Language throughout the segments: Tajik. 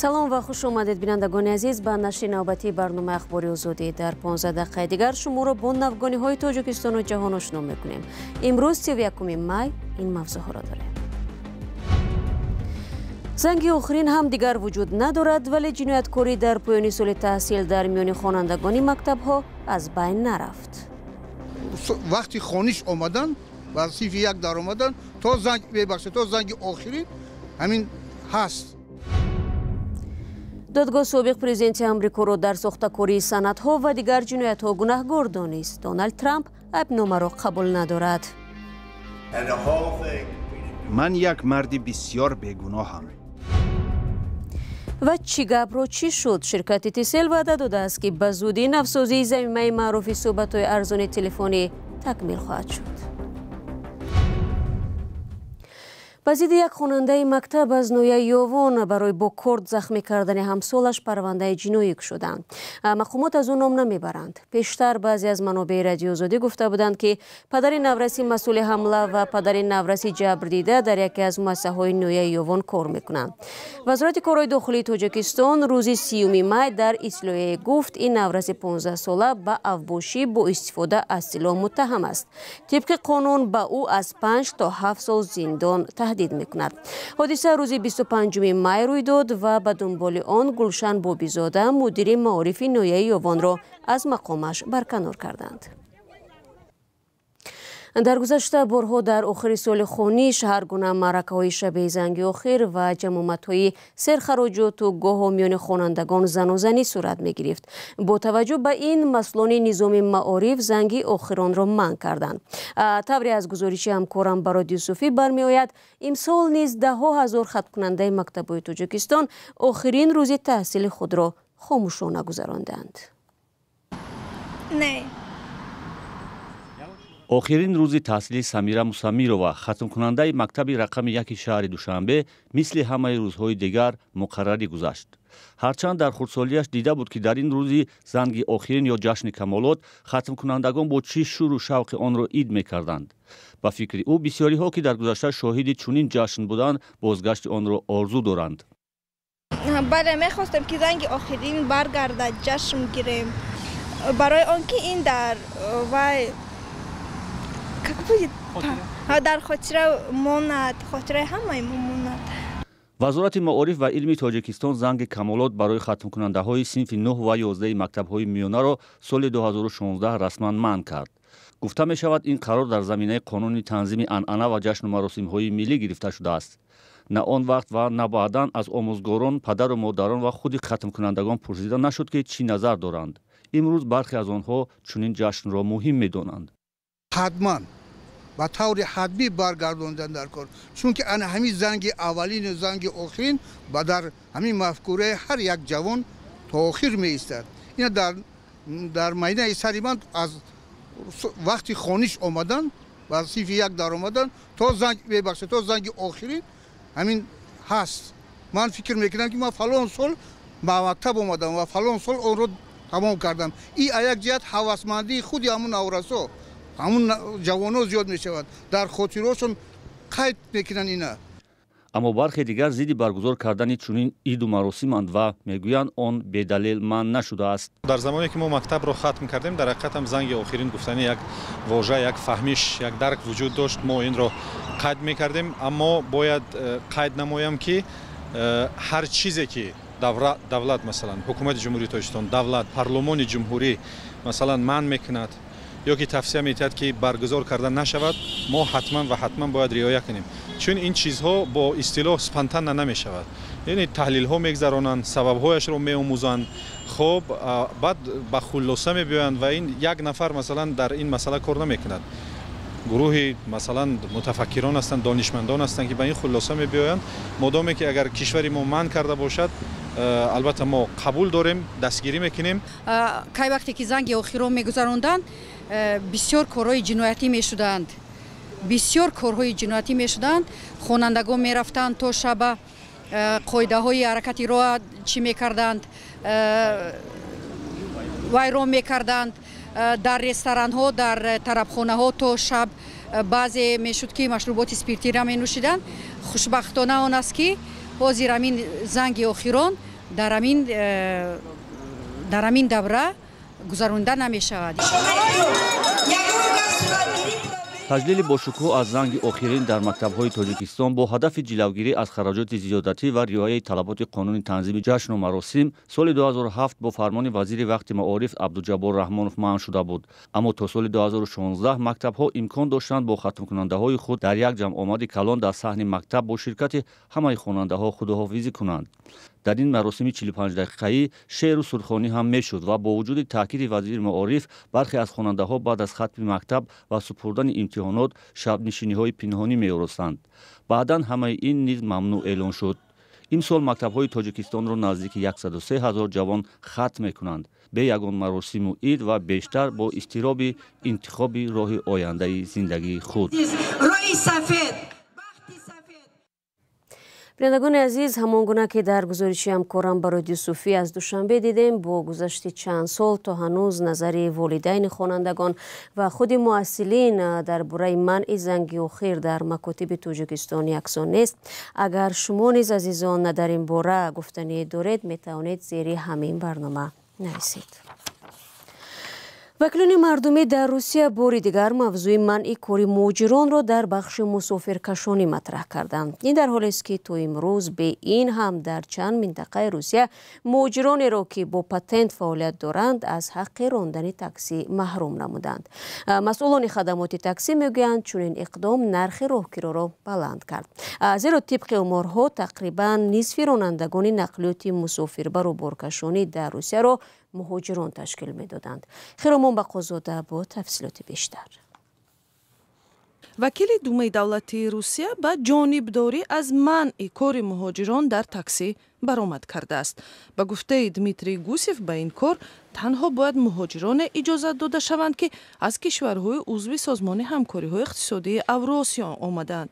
Салом ва хуш омадед, бинандагони азиз, ба нашри навбатии барномаи Ахбори Озодӣ. Дар 15 дақиқаи дигар шуморо бо навгониҳои Тоҷикистону ҷаҳон ошно мекунем. Имрӯз 31 май ин мавзӯъҳоро дорем. Занги охирин ҳам дигар вуҷуд надорад, вале ҷинояткорӣ дар поёни соли таҳсил дар миёни хонандагони мактабҳо аз байн нарафт. Вақти хониш омадан ба синфи як даромадан то занг, мебахшед, то занги охирин ҳамин ҳаст. Додгоҳ собиқ президенти Амрикоро дар сохтакории санадҳо ва дигар ҷиноятҳо гунаҳгор донист. Доналд Трамп айбномаро қабул надорад. Ман як марди бисёр бегуноҳам. Ва чӣ гапро чӣ шуд? Ширкати Тисел ваъда додааст, ки ба зудӣ навсозии замимаи маъруфи суҳбатҳои арзони телефонӣ такмил хоҳад шуд. Ба зидди як хонандаи мактаб аз ноҳияи Ёвон барои бо корд захмӣ кардани ҳамсолаш парвандаи ҷиноӣ кушоданд. Мақомот аз ӯ ном намебаранд. Пештар баъзе аз манобеи Радиои Озодӣ гуфта буданд, ки падари навраси масъули ҳамла ва падари навраси ҷабрдида дар яке аз муассисаҳои ноҳияи Ёвон кор мекунанд. Вазорати корҳои дохилии Тоҷикистон рӯзи 30 май дар ислоҳияе гуфт, ин навраси 15сола ба авбошӣ бо истифода аз силоҳ муттаҳам аст. Тибқи қонун ба ӯ аз 5 то 7 сол зиндон таҳдид мекунад. Ҳодиса рӯзи 25 май рӯй дод ва ба дунболи он Гулшан Бобизода, мудири маорифи ноҳияи Ёвонро аз мақомаш барканор карданд. Дар гузашта борҳо дар охири соли хониш ҳар гуна маъракаҳои шабеҳи занги охир ва ҷамъомадҳои серхароҷоту гоҳо миёни хонандагон занозанӣ сурат мегирифт. Бо таваҷҷӯҳ ба ин, масъулони низоми маориф занги охиронро манъ карданд. Тавре аз гузориши ҳамкорам Барод Юсуфӣ бармеояд, имсол низ даҳҳо ҳазор хатмкунандаи мактабҳои Тоҷикистон охирин рӯзи таҳсили худро хомӯшона гузаронданд. Не. Охирин рӯзи таҳсили Самира Мусамирова, хатмкунандаи мактаби рақами яки шаҳри Душанбе, мисли ҳамаи рӯзҳои дигар муқаррарӣ гузашт. Ҳарчанд дар хурдсолиаш дида буд, ки дар ин рӯзи занги охирин ё ҷашни камолот хатмкунандагон бо чӣ шӯру шавқи онро ид мекарданд. Ба фикри ӯ, бисёриҳо, ки дар гузашта шоҳиди чунин ҷашн буданд, бозгашти онро орзу доранд. Бале, мехостем, ки занги охирин баргардад, ҷашн гирем, барои он ки ин дар вай, как будет, дар хотира монад, хотираи ҳамаи мо монад. Вазорати маориф ва илми Тоҷикистон занги камолот барои хатмкунандаҳои синфи 9 ва 11 мактабҳои миёнаро соли 2016 расман манъ кард. Гуфта мешавад, ин қарор дар заминаи қонуни танзими анъана ва ҷашну маросимҳои миллӣ гирифта шудааст. На он вақт ва на баъдан аз омӯзгорон, падару модарон ва худи хатмкунандагон пурсида нашуд, ки чӣ назар доранд. Имрӯз бархе аз онҳо чунин ҷашнро муҳим медонанд. Ҳатман ба таври ҳатмӣ баргардондан дар кор, чунки ана ҳамин занги аввалину занги охирин ба дар ҳамин мафкураи ҳар як ҷавон то охир меистад. Ина дар майнаи сари ман аз вақти хониш омадан ба синфи як даромадан то занг, мебахшед, то занги охирин ҳамин ҳаст. Ман фикр мекунам, ки ман фалон сол ба мактаб омадам ва фалон сол онро тамом кардам. И а як ҷиҳат ҳавасмандии худи ҳамун наврасо, ҳамун ҷавонҳо зиёд мешавад, дар хотирошон қайд мекунанд ина. Аммо бархе дигар зидди баргузор кардани чунин иду маросиманд ва мегӯянд, он бедалел манъ нашудааст. Дар замоне ки мо мактабро хатм кардем, дар ҳақиқат ҳам занги охирин гуфтани як вожа, як фаҳмиш, як дарк вуҷуд дошт. Мо инро қайд мекардем, аммо бояд қайд намоям, ки ҳар чизе ки давлат, масалан ҳукумати Ҷумҳурии Тоҷикистон, давлат, парлумони ҷумҳурӣ, масалан, манъ мекунад ё ки тавсия медиҳад, ки баргузор карда нашавад, мо ҳатман ва ҳатман бояд риоя кунем, чун ин чизҳо бо истилоҳ спонтанно намешавад, яъне таҳлилҳо мегузаронанд, сабабҳояшро меомӯзанд, хоб, баъд ба хулоса мебиёянд. Ва ин як нафар, масалан, дар ин масъала кор намекунад, гурӯҳи, масалан, мутафаккирон ҳастанд, донишмандон ҳастанд, ки ба ин хулоса мебиёянд. Модоме ки агар кишвари мо манъ карда бошад, албатта мо қабул дорем, дастгирӣ мекунем. Кай вақте ки занги охирон мегузаронданд, бисёр корҳои ҷиноятӣ мешуданд, бисёр корҳои ҷиноятӣ мешуданд. Хонандагон мерафтанд то шаба, қоидаҳои ҳаракати роҳ чӣ мекарданд, вайрон мекарданд. Дар ресторанҳо, дар тарабхонаҳо то шаб баъзе мешуд, ки машруботи спиртиро менӯшиданд. Хушбахтона он аст, ки Ҳозир ҳамин занги охирон дар ҳамин давра гузаронда намешавад. Таҷлили бошукӯҳ аз занги охирин дар мактабҳои Тоҷикистон бо ҳадафи ҷилавгирӣ аз хароҷоти зиёдатӣ ва риояи талаботи қонуни танзими ҷашну маросим соли 2007 бо фармони вазири вақти маориф Абдуҷаббор Раҳмонов манъ шуда буд. Аммо то соли 2016 мактабҳо имкон доштанд бо хатмкунандаҳои худ дар як ҷамъомади калон дар саҳни мактаб бо ширкати ҳамаи хонандаҳо худоҳофизӣ кунанд. Дар ин маросими 45 дақиқаӣ шеъру сурдхонӣ ҳам мешуд ва бо вуҷуди таъкиди вазири маориф бархе аз хонандаҳо баъд аз хатми мактаб ва супурдани имтиҳонот шабнишиниҳои пинҳонӣ меоростанд. Баъдан ҳамаи ин низ мамнӯъ эълон шуд. Имсол мактабҳои Тоҷикистонро наздики 103 ҳазор ҷавон хатм мекунанд, бе ягон маросиму ид ва бештар бо изтироби интихоби роҳи ояндаи зиндагии худ. Бинандагони азиз, ҳамон гуна ки дар гузориши ҳамкорам Бароди Юсуфӣ аз Душанбе дидем, бо гузашти чанд сол то ҳанӯз назари волидайни хонандагон ва худи муассилин дар бораи манъи занги охир дар макотиби Тоҷикистон яксон нест. Агар шумо низ, азизон, дар ин бора гуфтанӣ доред, метавонед зери ҳамин барнома нависед. Вакилони мардумӣ дар Русия бори дигар мавзӯи манъи кори муҳоҷиронро дар бахши мусофиркашонӣ матраҳ карданд. Ин дар ҳолест ки то имрӯз бе ин ҳам дар чанд минтақаи Русия муҳоҷиронеро ки бо патент фаъолият доранд аз ҳаққи рондани таксӣ маҳрум намуданд. Масъулони хадамоти таксӣ мегӯянд, чунин иқдом нархи роҳкироро баланд кард. Зеро тибқи оморҳо тақрибан нисфи ронандагони нақлиёти мусофирбару боркашонӣ дар Русияро муҳоҷирон ташкил медоданд. Хиромон Бақозода бо тафсилоти бештар. Вакили Думаи давлатии Русия ба ҷонибдорӣ аз манъи кори муҳоҷирон дар таксӣ баромад кардааст. Ба гуфтаи Дмитрий Гусев, ба ин кор танҳо бояд муҳоҷироне иҷозат дода шаванд, ки аз кишварҳои узви Созмони ҳамкориҳои иқтисодии Авросиё омадаанд.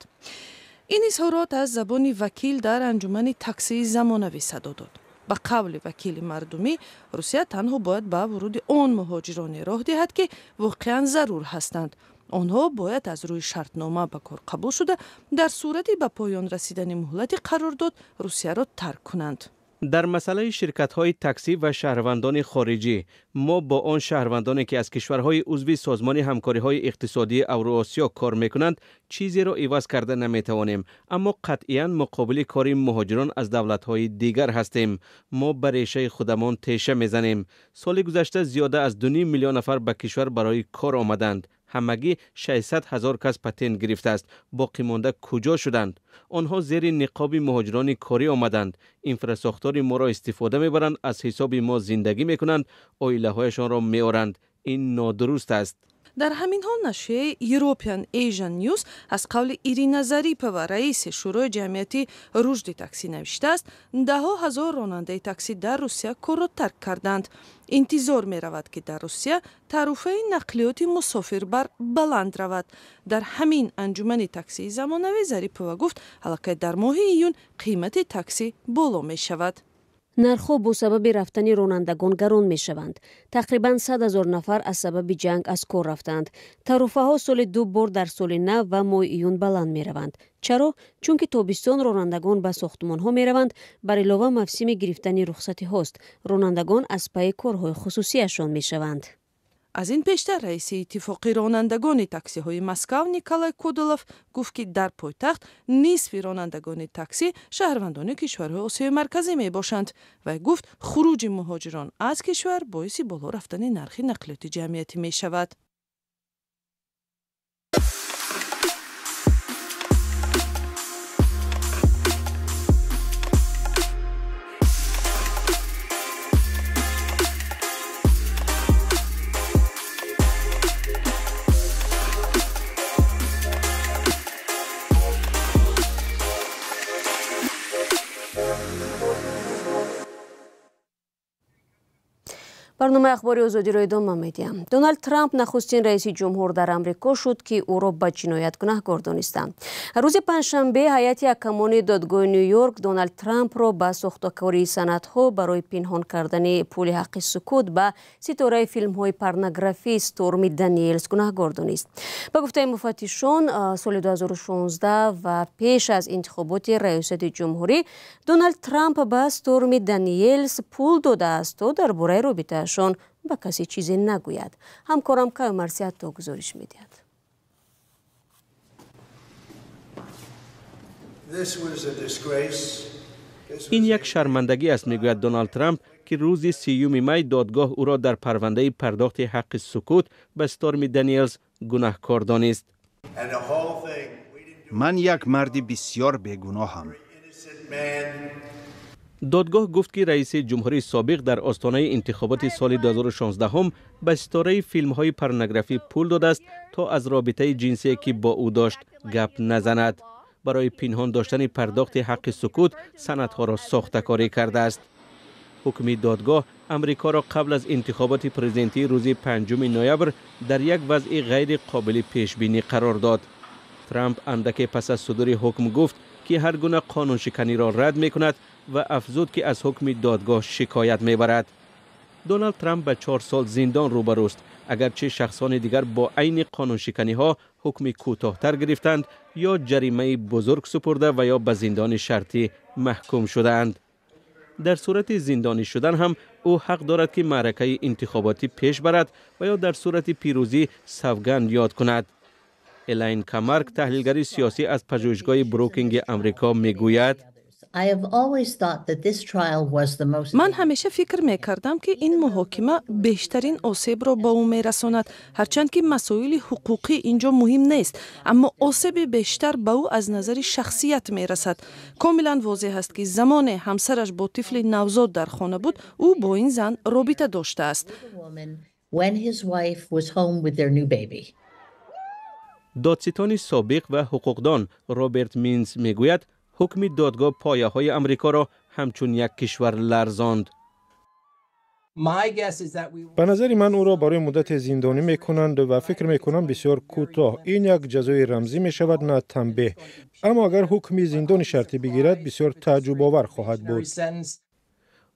Ин изҳорот аз забони вакил дар анҷумани таксии замонавӣ садо дод. Ба қавли вакили мардумӣ, Русия танҳо бояд ба вуруди он муҳоҷироне роҳ диҳад, ки воқеан зарур ҳастанд. Онҳо бояд аз рӯи шартнома ба кор қабул шуда, дар сурати ба поён расидани муҳлати қарордод Русияро тарк кунанд. Дар масъалаи ширкатҳои таксӣ ва шаҳрвандони хориҷӣ, мо бо он шаҳрвандоне ки аз кишварҳои узви Созмони ҳамкориҳои иқтисодии Авроосиё кор мекунанд, чизеро иваз карда наметавонем, аммо қатъиян муқобили кори муҳоҷирон аз давлатҳои дигар ҳастем. Мо ба решаи худамон теша мезанем. Соли гузашта зиёда аз 2,5 миллион нафар ба кишвар барои кор омаданд. Ҳамагӣ 600 ҳазор кас патент гирифтааст. Боқимонда куҷо шуданд? Онҳо зери ниқоби муҳоҷирони корӣ омаданд. Инфрасохтори моро истифода мебаранд, аз ҳисоби мо зиндагӣ мекунанд, оилаҳояшонро меоранд. Ин нодуруст аст. Дар ҳамин ҳол нашрияи European Asian News аз қавли Ирина Зарипова, раиси Шӯрои ҷамъияти рушди таксӣ навиштааст, даҳҳо ҳазор ронандаи таксӣ дар Русия корро тарк карданд. Интизор меравад, ки дар Русия таъруфаи нақлиёти мусофирбар баланд равад. Дар ҳамин анҷумани таксии замонавӣ Зарипова гуфт, аллакай дар моҳи июн қимати таксӣ боло мешавад. Нархҳо бо сабаби рафтани ронандагон гарон мешаванд. Тақрибан 100 ҳазор нафар аз сабаби ҷанг аз кор рафтанд. Таруфаҳо соли ду бор дар соли нав ва моҳи июн баланд мераванд. Чаро? Чунки тобистон ронандагон ба сохтмонҳо мераванд, бар илова мавсими гирифтани рухсатиҳост. Ронандагон аз пайи корҳои хусусияшон мешаванд. Аз ин пештар раиси иттифоқи ронандагони таксиҳои Москав Николай Кодолов гуфт, ки дар пойтахт нисфи ронандагони таксӣ шаҳрвандони кишварҳои Осиёи Марказӣ мебошанд. Вай гуфт, хуруҷи муҳоҷирон аз кишвар боиси боло рафтани нархи нақлиёти ҷамъиятӣ мешавад. Барномаи ахбори озодиро идома медиҳам. Доналд Трамп нахустин раиси ҷумҳур дар Амрико шуд, ки ӯро ба ҷиноят гунаҳгор донистанд. Рӯзи панҷшанбе ҳайати ҳакамони додгоҳи Ню-Йорк Доналд Трампро ба сохтакории санадҳо барои пинҳон кардани пули ҳаққи сукут ба ситораи филмҳои порнографӣ Сторми Даниелс гунаҳгор донист. Ба гуфтаи муфаттишон, соли 2016 ва пеш аз интихоботи раёсати ҷумҳурӣ Доналд Трамп ба Сторми Даниелс пул додааст, то дар бораи робитаашон ба касе чизе нагӯяд. Ҳамкорам Кайо Марсиато гузориш медиҳад. Ин як шармандагӣ аст, мегӯяд Доналд Трамп, ки рӯзи 30 май додгоҳ ӯро дар парвандаи пардохти ҳаққи сукут ба Сторми Даниелс гунаҳкор донист. Ман як марди бисёр бегуноҳам. Додгоҳ гуфт, ки раиси ҷумҳурии собиқ дар остонаи интихоботи соли 2016 ба ситораи филмҳои порнографӣ пул додааст, то аз робитаи ҷинсие, ки бо ӯ дошт, гап назанад. Барои пинҳон доштани пардохти ҳаққи сукут санадҳоро сохтакорӣ кардааст. Ҳукми додгоҳ Амрикоро қабл аз интихоботи президентии рӯзи 5 ноябр дар як вазъи ғайриқобили пешбинӣ қарор дод. Трамп андаке пас аз судури ҳукм гуфт, ки ҳар гуна қонуншиканиро рад мекунад ва афзуд, ки аз ҳукми додгоҳ шикоят мебарад. Доналд Трамп ба 4 сол зиндон рӯбарӯст, агарчи шахсони дигар бо айни қонуншиканиҳо ҳукми кӯтоҳтар гирифтанд ё ҷаримаи бузург супурда ва ё ба зиндони шартӣ маҳкум шудаанд. Дар сурати зиндонӣ шудан ҳам ӯ ҳақ дорад, ки маъракаи интихоботӣ пеш барад ва ё дар сурати пирӯзӣ савганд ёд кунад. Элайн Камарк, таҳлилгари сиёсӣ аз пажӯҳишгоҳи Брукинги Амрико, мегӯяд: Ман ҳамеша фикр мекардам, ки ин муҳокима бештарин осебро ба ӯ мерасонад, ҳарчанд ки масоили ҳуқуқӣ ин ҷо муҳим нест, аммо осеби бештар ба ӯ аз назари шахсият мерасад. Комилан возеҳ аст, ки замоне ҳамсараш бо тифли навзод дар хона буд, ӯ бо ин зан робита доштааст. Додситони собиқ ва ҳуқуқдон Роберт Минс мегӯяд, ҳукми додгоҳ пояҳои Амрикоро ҳамчун як кишвар ларзонд. Ба назари ман ӯро барои муддате зиндонӣ мекунанд ва фикр мекунам бисёр кӯтоҳ. Ин як ҷазои рамзӣ мешавад, на танбеҳ. Аммо агар ҳукми зиндони шартӣ бигирад, бисёр тааҷҷубовар хоҳад буд.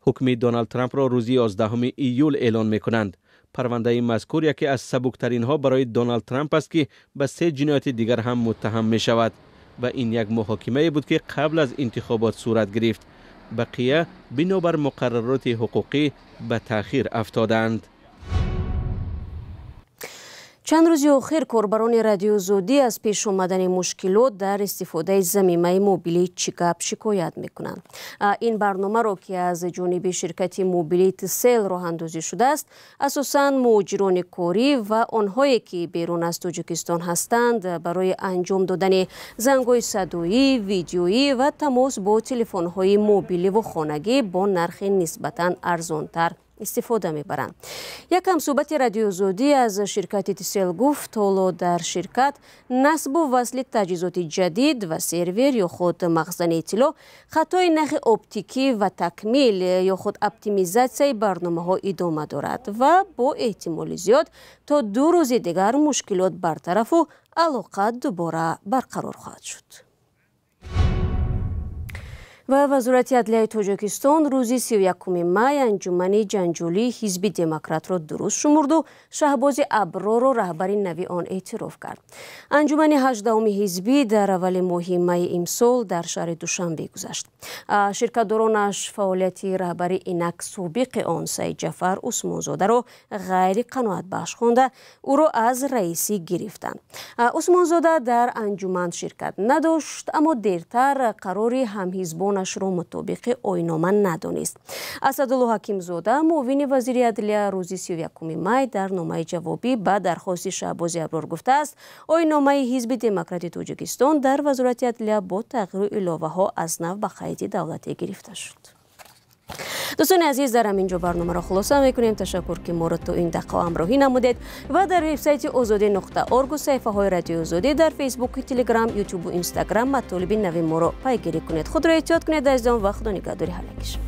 Ҳукми Доналд Трампро рӯзи 11 июл эълон мекунанд. Парвандаи мазкур яке аз сабуктаринҳо барои Доналд Трамп аст, ки ба 3 ҷинояти дигар ҳам муттаҳам мешавад ва ин як муҳокимае буд, ки қабл аз интихобот сурат гирифт. Бақия бинобар муқаррароти ҳуқуқӣ ба таъхир афтоданд. Чанд рӯзи охир корбарони Радиои Озодӣ аз пеш омадани мушкилот дар истифодаи замимаи мобилии Чигап шикоят мекунанд. Ин барномаро, ки аз ҷониби ширкати мобилии Тсел роҳандозӣ шудааст, асосан муҳоҷирони корӣ ва онҳое, ки берун аз Тоҷикистон ҳастанд, барои анҷом додани зангҳои садоӣ, видеоӣ ва тамос бо телефонҳои мобиливу хонагӣ бо нархи нисбатан арзонтар истифода мебаранд. Як ҳамсӯҳбати Радиои Озодӣ аз ширкати Тсел гуфт, ҳоло дар ширкат насбу васли таҷҳизоти ҷадид ва сервер ё худ махзани иттилоъ, хатои нахи оптикӣ ва такмил ё худ оптимизатсияи барномаҳо идома дорад ва бо эҳтимоли зиёд то 2 рӯзи дигар мушкилот бартарафу алоқа дубора барқарор хоҳад шуд. Ва Вазорати адлияи Тоҷикистон рӯзи 31 май анҷумани ҷанҷолии ҳизби демократро дуруст шумурду Шаҳбози Аброрро раҳбари нави он эътироф кард. Анҷумани 18-уми ҳизбӣ дар аввали моҳи майи имсол дар шаҳри Душанбе гузашт. Ширкатдоронаш фаъолияти раҳбари инак собиқи он Саидҷафар Усмонзодаро ғайриқаноатбахш хонда, ӯро аз раисӣ гирифтанд. Усмонзода дар анҷуман ширкат надошт, аммо дертар қарори ҳамҳизбон ашро мутобиқи ойнома надонист. Асадулло Ҳакимзода, муовини вазири адлия, рӯзи 31 май дар номаи ҷавобӣ ба дархости Шаҳбози Аброр гуфтааст, ойномаи ҳизби демократи Тоҷикистон дар Вазорати адлия бо тағйиру иловаҳо аз нав ба қайди давлатӣ гирифта шуд. Дӯстони азиз, дар ҳамин ҷо барномаро хулоса мекунем. Ташаккур, ки моро то ин дақиқа ҳамроҳӣ намудед ва дар вебсайти озодӣ.org саҳифаҳои Радиои Озодӣ дар Фейсбук, Телеграм, Ютубу Инстаграм матолиби нави моро пайгирӣ кунед. Худро эҳтиёт кунед, азизон, ва худо нигаҳдори ҳар якишон.